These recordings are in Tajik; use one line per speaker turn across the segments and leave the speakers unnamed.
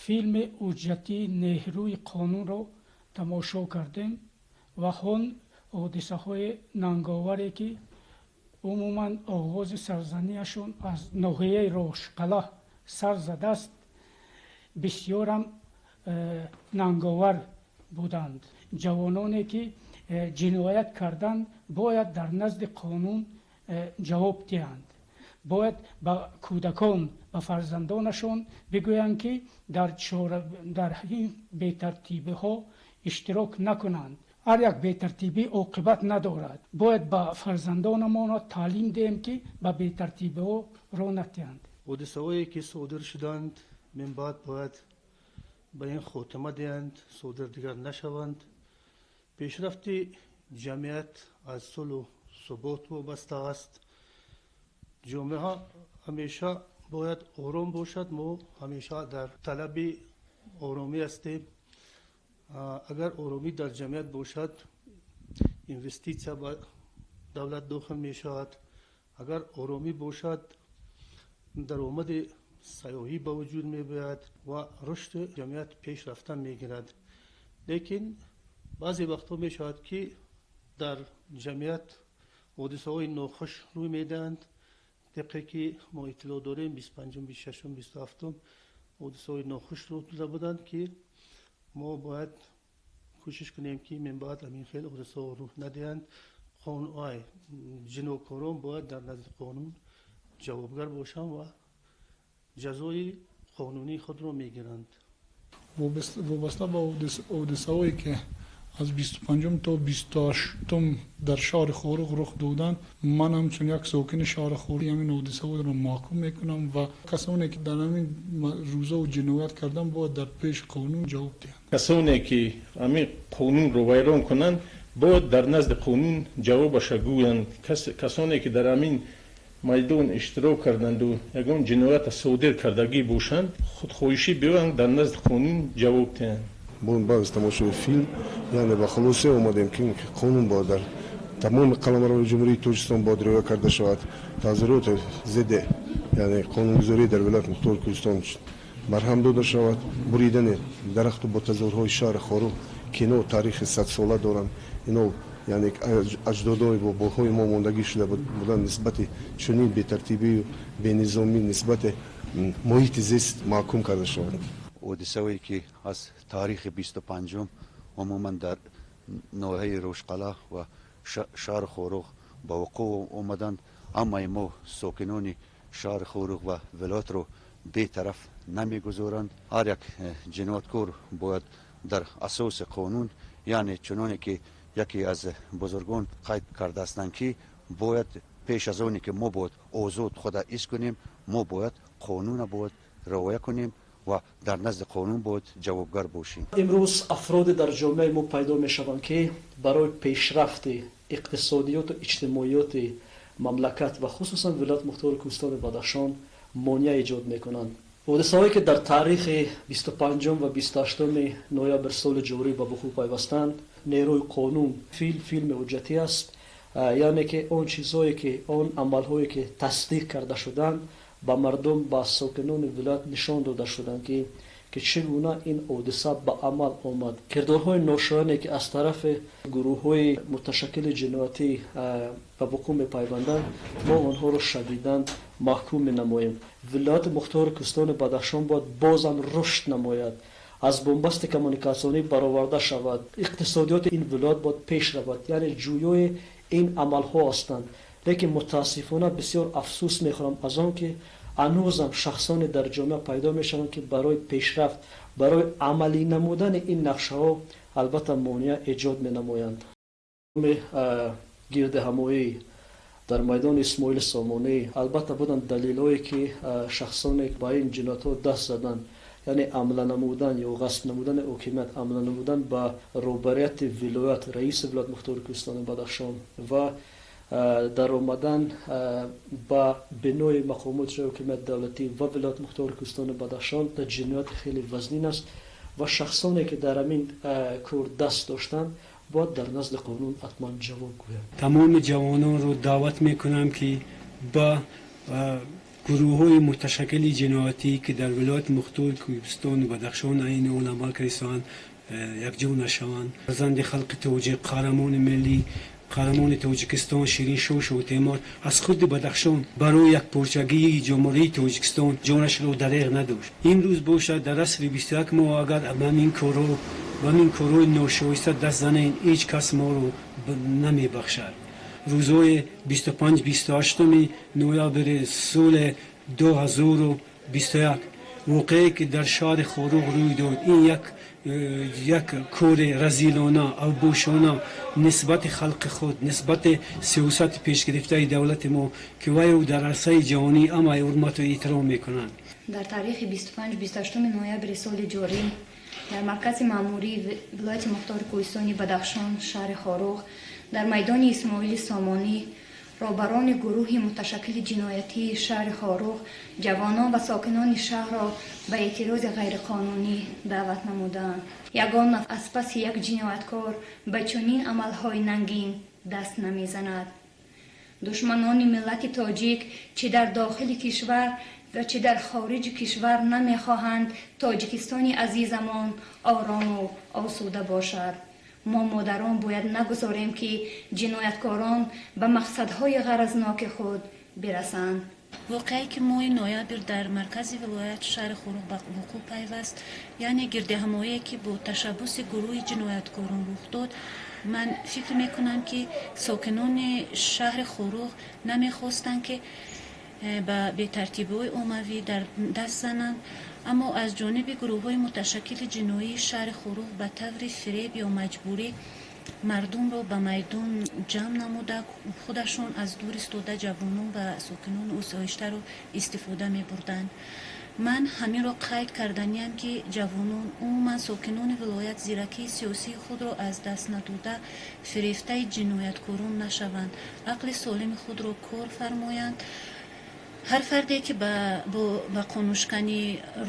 Филми ҳуҷҷатии «Нерӯи қонунро» тамошо кардем ва он ҳодисаҳои нанговаре, ки умуман оғози сарзанияшон аз ноҳияи Рошқала сар задааст, бисёрам нанговар буданд. Ҷавононе, ки ҷиноят карданд, бояд дар назди қонун ҷавоб диҳанд. Бояд ба кӯдакон, ба фарзандонашон бигӯянд, ки дар ин бетартибиҳо иштирок накунанд. Ҳар як бетартибӣ оқибат надорад. Бояд ба фарзандонамон таълим диҳем, ки ба бетартибиҳо роҳ надиҳанд.
Ҳодисаҳое, ки содир шуданд, минбаъд бояд ба ин хотима диҳанд, содир дигар нашаванд. Пешрафти ҷамъият аз сулҳу субот вобаста аст. Ҷомеа ҳамеша бояд ором бошад. Мо ҳамеша дар талаби оромӣ ҳастем. Агар оромӣ дар ҷамъият бошад, инвеститсия ба давлат дохил мешавад. Агар оромӣ бошад, даромади сайёҳӣ ба вуҷуд мебиёяд ва рушди ҷамъият пеш рафтан мегирад. Лекин баъзе вақтҳо мешавад, ки дар ҷамъият ҳодисаҳои нохуш рӯй медиҳанд. Тибқе ки мо иттилоъ дорем, 25-ум, 26-ум, 27-ум ҳодисаҳои нохуш рӯй дода буданд, ки мо бояд кӯшиш кунем, ки минбаъд ҳамин хел ҳодисаҳо рӯй надиҳанд. Ҷинояткорон бояд дар назди қонун ҷавобгар бошанд ва ҷазои қонунии худро мегиранд.
Вобаста ба ҳодисаҳое, ки аз 25-ум то 28-ум дар шаҳри Хоруғ рух доданд, ман ҳамчун як сокини шаҳри Хоруғ ҳамин ҳодисаҳоро маҳкум мекунам ва касоне, ки дар ҳамин рӯзо ҷиноят карданд, бояд дар пеши қонун ҷавоб диҳанд.
Касоне, ки ҳамин қонунро вайрон кунанд, бояд дар назди қонун ҷавобаша гӯянд. Касоне, ки дар ҳамин майдон иштирок карданду ягон ҷиноята содир кардагӣ бошанд, худхоҳишӣ биёянд, дар назди қонун ҷавоб диҳанд.
Баъд аз тамошои филм, яъне, ба хулоса омадем, ки қонун бояд дар тамоми қаламрави Ҷумҳурии Тоҷикистон бояд риоя карда шавад. Таъзироти зидди, яъне, қонунгузорӣ дар Вилояти Мухтори Кӯҳистон барҳам дода шавад. Буридани дарахту бутазорҳои шаҳри Хоруғ, ки ино таърихи садсола доранд, ино, яъне, аҷдодои бобоҳои мо мондагӣ шуда буданд, нисбати чунин бетартибию бенизомӣ нисбати муҳити зист маҳкум карда шавад.
Ҳодисаҳое, ки аз таърихи 25-ум умуман дар ноҳияи Рошқала ва шаҳри Хоруғ ба вуқӯъ омаданд, ҳамаи мо сокинони шаҳри Хоруғ ва вилоятро бетараф намегузоранд. Ҳар як ҷинояткор бояд дар асоси қонун, яъне чуноне ки яке аз бузургон қайд кардаастанд, ки бояд пеш аз оне ки мо бояд озод худа ҳис кунем, мо бояд қонуна бояд риоя кунем ва дар назди қонун бояд ҷавобгар бошем.
Имрӯз афроде дар ҷомеаи мо пайдо мешаванд, ки барои пешрафти иқтисодиёту иҷтимоиёти мамлакат ва хусусан Вилояти Мухтори Кӯҳистони Бадахшон монеа эҷод мекунанд. Ҳодисаҳое, ки дар таърихи 25-ум ва 28-уми ноябр соли ҷорӣ ба вуқӯъ пайвастанд, «Нерӯи қонун» филм, филми ҳуҷҷатӣ аст, яъне ки он чизҳое, ки он амалҳое, ки тасдиқ карда шуданд, ба мардум, ба сокинони вилоят нишон дода шуданд, ки чӣ гуна ин ҳодиса ба амал омад. Кирдорҳои ношояне, ки аз тарафи гурӯҳҳои муташаккили ҷиноятӣ ба вуқӯъ мепайванданд, мо онҳоро шадидан маҳкум менамоем. Вилояти Мухтори Кӯҳистони Бадахшон бояд бозам рушд намояд, аз бунбасти коммуникатсионӣ бароварда шавад, иқтисодиёти ин вилоят бояд пеш равад, яъне ҷӯёи ин амалҳо ҳастанд. Лекин мутаассифона бисёр афсӯс мехӯрам аз он, ки ҳанӯзам шахсоне дар ҷомеа пайдо мешаванд, ки барои пешрафт, барои амалӣ намудани ин нақшаҳо албатта монеа эҷод менамоянд. Гирдиҳамоӣ дар майдони Исмоили Сомонӣ албатта буданд далелҳое, ки шахсоне ба ин ҷиноятҳо даст заданд, яъне ҳамла намудан ё ғасб намудани ҳокимият, ҳамла намудан ба роҳбарияти вилоят, раиси Вилояти Мухтори Кӯҳистони Бадахшон ва даромадан ба бинои мақомоти ҳокимияти давлатӣ ва Вилояти Мухтори Кӯҳистони Бадахшон ҷинояти хеле вазнин аст ва шахсоне, ки дар ҳамин кор даст доштанд, бояд дар назди қонун ҳатман ҷавоб гӯянд.
Тамоми ҷавононро даъват мекунам, ки ба Гурӯҳҳои муташаккили ҷиноятӣ, ки дар вилояти мухтори Кӯҳистони Бадахшон айни ҳол амал кардистанд, якҷо нашаванд. Фарзанди халқи тоҷик, қаҳрамони миллӣ, қаҳрамони Тоҷикистон Шириншоҳ Шоҳтемур аз худи Бадахшон барои якпорчагии Ҷумҳурии Тоҷикистон ҷонашро дареғ надошт. Имрӯз бошад, дар асри 21 мо агар ба ҳамин корҳо, ба ҳамин корҳои ношоиста даст занем, ҳеҷ кас моро намебахшад. Рӯзҳои 25, 28 ноябри соли 2021 воқеае, ки дар шаҳри Хоруғ рӯй дод, ин як кори разилона, авбошона нисбати халқи худ, нисбати сиёсати пешгирифтаи давлати мо, ки вайро дар арсаи ҷаҳонӣ ҳамаи ҳурмату эҳтиром мекунанд.
Дар таърихи 25-28 ноябри соли ҷорӣ дар маркази маъмурии вилояти мухтори Кӯҳистони Бадахшон, шаҳри Хоруғ, дар майдони Исмоили Сомонӣ роҳбарони гурӯҳи муташаккили ҷиноятии шаҳри Хоруғ ҷавонон ва сокинони шаҳрро ба эътирози ғайриқонунӣ даъват намуданд. Ягон аз паси як ҷинояткор ба чунин амалҳои нангин даст намезанад. Душманони миллати тоҷик, чӣ дар дохили кишвар ва чӣ дар хориҷи кишвар, намехоҳанд Тоҷикистони азизамон орому осуда бошад. Мо, модарон, бояд нагузорем, ки ҷинояткорон ба мақсадҳои ғаразноки худ бирасанд.
Воқеае, ки моҳи ноябр дар маркази вилоят, шаҳри Хоруғ, ба вуқӯъ пайваст, яъне гирдиҳамоие, ки бо ташаббуси гурӯҳи ҷинояткорон рух дод, ман фикр мекунам, ки сокинони шаҳри Хоруғ намехостанд, ки ба бетартибиҳои оммавӣ дар даст зананд, аммо аз ҷониби гурӯҳҳои муташаккили ҷиноии шаҳри Хоруғ ба таври фиреб ё маҷбурӣ мардумро ба майдон ҷамъ намуда, худашон аз дур истода ҷавонон ва сокинони осоиштаро истифода мебурданд. Ман ҳаминро қайд карданиям, ки ҷавонон, умуман сокинони вилоят зиракии сиёсии худро аз даст надода, фирефтаи ҷинояткорон нашаванд, ақли солими худро кор фармоянд. Ҳар фарде, ки ба қонуншиканӣ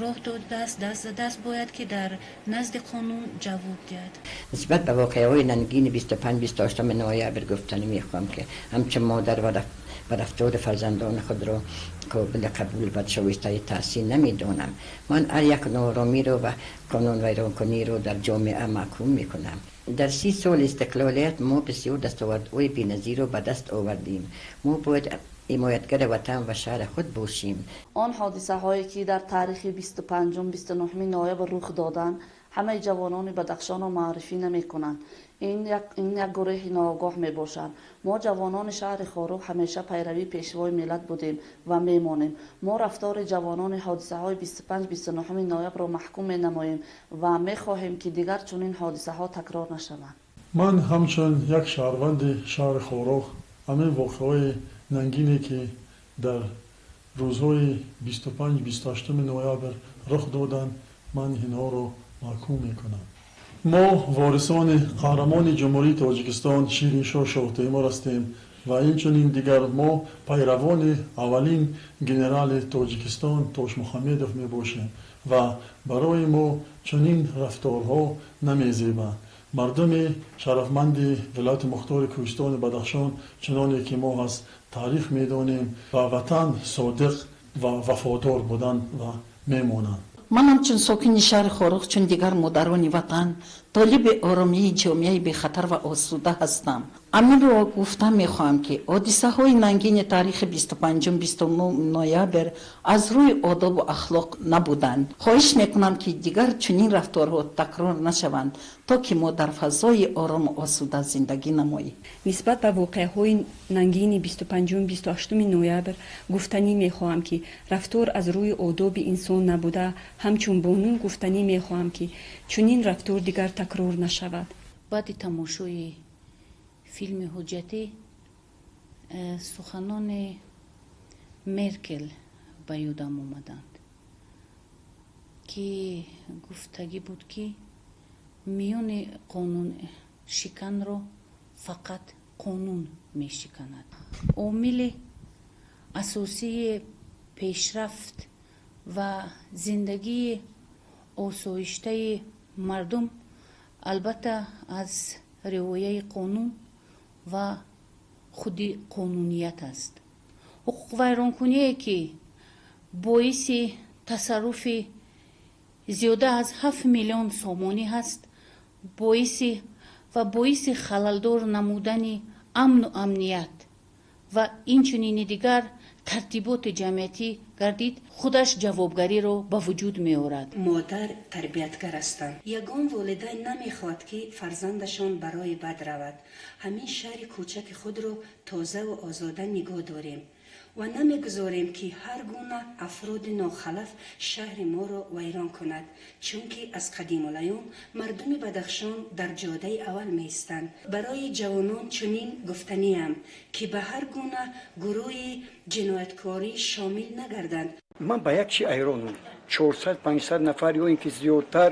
роҳ додааст, даст задааст, бояд ки дар назди қонун ҷавоб диҳад.
Нисбат ба воқеаҳои нангини 25, 28 ноябр гуфтанӣ мехоҳам, ки ҳамчун модар ва рафтори фарзандони худро қобили қабул ва шоистаи таҳсин намедонам. Ман ҳар як нооромиро ва қонунвайронкуниро дар ҷомеа маҳкум мекунам. Дар 30 соли истиқлолият мо бисёр дастовардҳои беназирро ба даст овардем. Мо бояд ҳимоятгари ватан ва шаҳри худ бошем.
Он ҳодисаҳое, ки дар таърихи 25, 29 ноябр рух доданд, ҳамаи ҷавонони Бадахшонро муаррифӣ намекунанд. Ин як гурӯҳи ноогоҳ мебошанд. Мо, ҷавонони шаҳри Хоруғ, ҳамеша пайравии Пешвои миллат будем ва мемонем. Мо рафтори ҷавонони ҳодисаҳои 25, 29 ноябрро маҳкум менамоем ва мехоҳем, ки дигар чунин ҳодисаҳо такрор нашаванд.
Ман ҳамчун як шаҳрванди шаҳри Хоруғ ҳамин воқеаҳои нангине, ки дар рӯзҳои 25, 28 ноябр рух доданд, ман инҳоро маҳкум мекунам. Мо ворисони қаҳрамони Ҷумҳурии Тоҷикистон Шириншоҳ Шоҳтемур ҳастем ва инчунин дигар мо пайравони аввалин генерали Тоҷикистон Тошмухаммедов мебошем ва барои мо чунин рафторҳо намезебанд. Мардуми шарафманди вилояти мухтори Кӯҳистони Бадахшон, чуноне ки мо аз таърих медонем, ба ватан содиқ ва вафодор буданд ва мемонанд.
Ман ҳамчун сокини шаҳри Хоруғ, чун дигар модарони ватан, толиби оромии ҷомеаи бехатар ва осуда ҳастам. Ҳаминро гуфта мехоҳам, ки ҳодисаҳои нангини таърихи 25, 29 ноябр аз рӯи одобу ахлоқ набуданд. Хоҳиш мекунам, ки дигар чунин рафторҳо такрор нашаванд, то ки мо дар фазои орому осуда зиндагӣ намоем.
Нисбат ба воқеаҳои нангини 25, 28 ноябр гуфтанӣ мехоҳам, ки рафтор аз рӯи одоби инсон набуда. Ҳамчун бону гуфтанӣ мехоҳам, ки чунин рафтор дигар такрор нашавад.
Баъди тамошои филми ҳуҷҷатӣ суханони Меркел ба ёдам омаданд, ки гуфтагӣ буд, ки миёни қонуншиканро фақат қонун мешиканад. Омили асосии пешрафт ва зиндагии осоиштаи мардум албатта аз риояи қонун ва худи қонуният аст. Ҳуқуқвайронкуние, ки Боиси тасарруфи зиёда аз 7 миллион сомонӣ ҳаст, боиси ва боиси халалдор намудани амну амният ва инчунини дигар тартиботи ҷамъиятӣ гардид, худаш ҷавобгариро ба вуҷуд меорад.
Модар тарбиятгар ҳастанд. Ягон волидайн намехоҳад, ки фарзандашон барои бад равад. Ҳамин шаҳри кӯчаки худро тозаву озода нигоҳ дорем ва намегузорем, ки ҳар гуна афроди нохалаф шаҳри моро вайрон кунад, чунки аз қадимулайём мардуми Бадахшон дар ҷодаи аввал меистанд. Барои ҷавонон чунин гуфтаниам, ки ба ҳар гуна гурӯҳи ҷинояткорӣ шомил нагарданд.
Ман ба як чи айронам: 400-500 нафар ё ин ки зиёдтар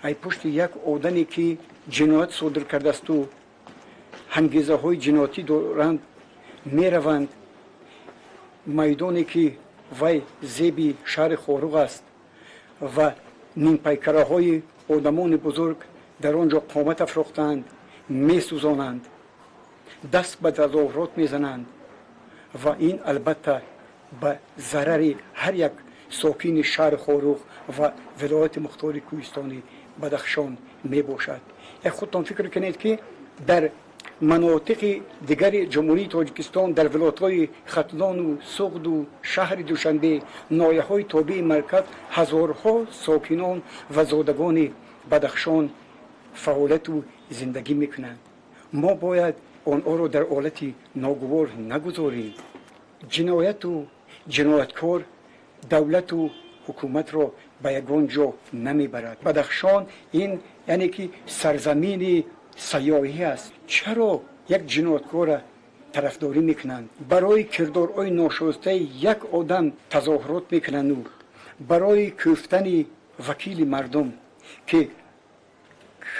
ай пушти як одаме, ки ҷиноят содир кардаасту ҳангезаҳои ҷиноятӣ доранд, мераванд. Майдоне, ки вай зеби шаҳри Хоруғ аст ва нимпайкараҳои одамони бузург дар он ҷо қомат афрохтаанд, месӯзонанд, даст ба тазоҳурот мезананд ва ин албатта ба зарари ҳар як сокини шаҳри Хоруғ ва вилояти мухтори кӯҳистони Бадахшон мебошад. Як худтон фикр кунед, ки дар манотиқи дигари Ҷумҳурии Тоҷикистон, дар вилоятҳои Хатлону Суғду шаҳри Душанбе, ноҳияҳои тобеи марказ ҳазорҳо сокинон ва зодагони Бадахшон фаъолияту зиндагӣ мекунанд. Мо бояд онҳоро дар ҳолати ногувор нагузорем. Ҷинояту ҷинояткор давлату ҳукуматро ба ягон ҷо намебарад. Бадахшон ин яъне ки сарзамини сайёҳӣ аст. Чаро як ҷинояткорро тарафдорӣ мекунанд? Барои кирдорҳои ношоистаи як одам тазоҳурот мекунанду барои кӯфтани вакили мардум, ки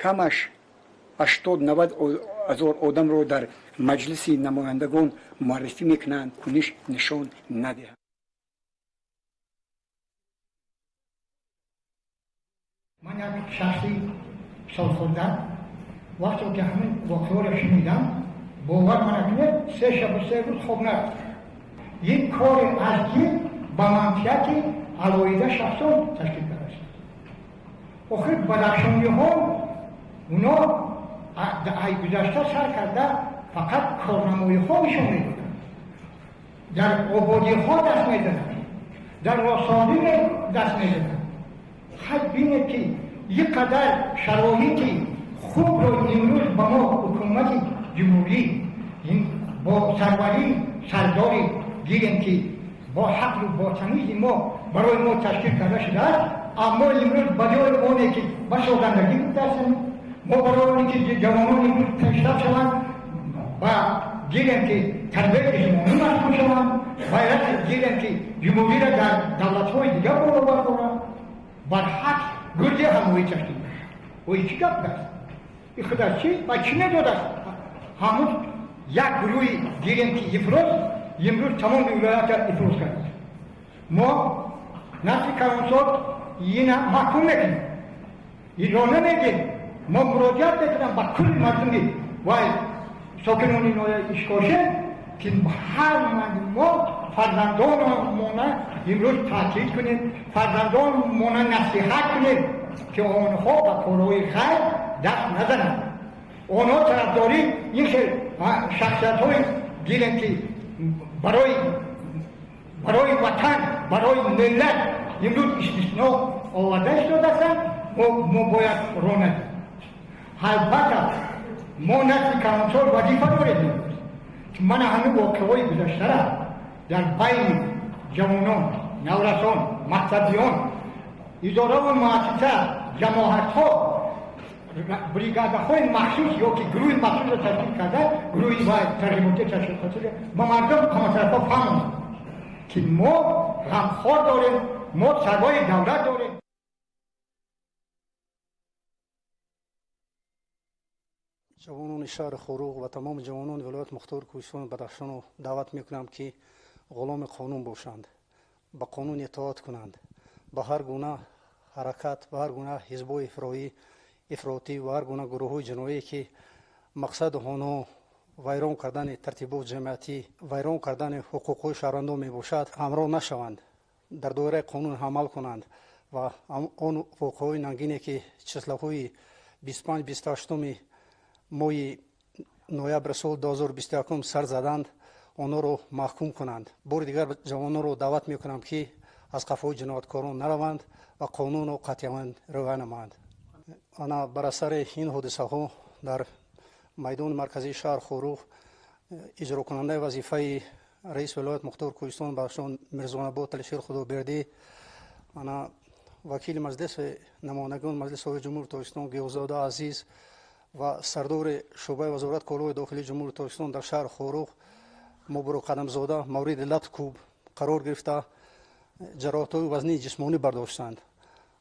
камаш 80-90 ҳазор одамро дар Маҷлиси намояндагон муаррифӣ мекунанд, куниш нишон надиҳанд.
Ман як шахси солхӯрда, вақте ки ҳамин воқеаро шунидам, бовар накунед, 3 шабу 3 рӯз хоб нарафтам. Ин коре аст, ки ба манфиати алоҳида шахсон ташкил карда шуд. Охир бадахшониҳо оно ай гузашта сар карда фақат корнамоиҳо нишон медоданд, дар ободиҳо даст мезананд, дар росонӣ даст мезананд. Хай, бинед, ки ин қадар шароити хубро имрӯз ба мо ҳукумати ҷумҳурӣ бо сарварии сардори гирем, ки бо ҳақлу бо тамизи мо барои мо ташкил карда шудааст. Аммо имрӯз ба ҷои оне ки ба созандагӣ бидастем, мо барои оне ки ҷавонон имрӯз пешрафт шаванд, ба гирем ки тарбияи ҷисмонӣ машғул шаванд, байрақи гирем ки ҷумҳуриро дар давлатҳои дигар боло бардоранд, барҳакс гурди ҳамоӣ ташкил. Ой, чӣ гап аст и худаш чӣ ба чӣ медодааст? Ҳамун як гурӯҳи гирем ки ифрот имрӯз тамоми вилоята ифлос кардааст. Мо насли калонсол ина маҳкум мекунем, иро намегем. Мо муроҷиат мекунам ба кулли мардуми вай сокинони ноҳияи Ишкошим, ки ҳар мо фарзандонмона имрӯз таъкид кунем, фарзандонмона насиҳат кунем, ки онҳо ба корҳои хайр даст назананд. Онҳо тарафдорӣ ин хел шахсиятҳои гирем ки барои ватан, барои миллат имрӯз истисно оварда истодаастанд, мо бояд ронадем. Албатта, мо насли калонсол вазифа дорем. Мана ҳамин воқеаҳои гузаштара дар байни ҷавонон, наврасон, мактабиён, идораву муассиса, ҷамоатҳо бригадаҳои махсус ё ки гурӯҳи махсусро ташкил карда, гурӯҳи ва тарғиботи ташвиқотӣ ба мардум ҳаматарафа фаҳмонад, ки мо ғамхор дорем, мо сарвои давлат дорем.
Ҷавонони шаҳри Хоруғ ва тамоми ҷавонони вилояти мухтори кӯҳистони Бадахшонро даъват мекунам, ки ғуломи қонун бошанд, ба қонун итоат кунанд, ба ҳар гуна ҳаракат, ба ҳар гуна ҳизбҳои ифротӣ ва ҳар гуна гурӯҳҳои ҷиноие, ки мақсади онҳо вайрон кардани тартиботи ҷамъиятӣ, вайрон кардани ҳуқуқҳои шаҳрвандон мебошад, ҳамроҳ нашаванд. Дар доираи қонун амал кунанд ва он воқеаҳои нангине, ки числоҳои 25-28 моҳи ноябри соли 2021 сар заданд, онҳоро маҳкум кунанд. Бори дигар ҷавононро даъват мекунам, ки аз қафои ҷинояткорон нараванд ва қонунро қатъиян риоя намоянд. Ана бар асари ин ҳодисаҳо дар майдони марказии шаҳр Хоруғ иҷрокунандаи вазифаи раиси вилоят мухтор Кӯҳистони Бадахшон Мирзонабод Алишер Худобердӣ, ана вакили Маҷлиси намояндагон Маҷлиси Олии Ҷумҳурии Тоҷикистон Гиёзода Азиз ва сардори шӯъбаи Вазорат корҳои дохилии Ҷумҳурии Тоҷикистон дар шаҳри Хоруғ Муборак Қадамзода мавриди лату кӯб қарор гирифта, ҷароҳатҳои вазнии ҷисмонӣ бардоштанд.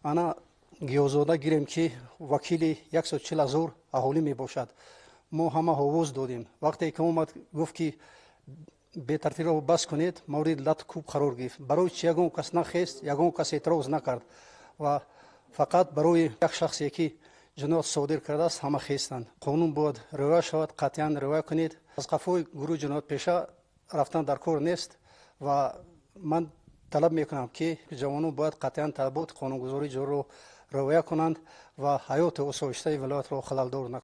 Ана Гиёзода гирем, ки вакили 140 ҳазор аҳолӣ мебошад. Мо ҳама овоз додем. Вақте ки омад, гуфт, ки бетартибиро бас кунед, мавриди лату кӯб қарор гирифт. Барои чи ягон кас нахест, ягон кас эътироз накард ва фақат барои як шахсе, ки ҷиноят содир кардааст, ҳама хестанд? Қонун бояд риоя шавад, қатъиян риоя кунед. Аз қафои гурӯҳи ҷиноятпеша рафтан дар кор нест ва ман талаб мекунам, ки ҷавонон бояд қатъиян талаботи қонунгузории ҷориро риоя кунанд ва ҳаёти осоиштаи вилоятро халалдор накунанд.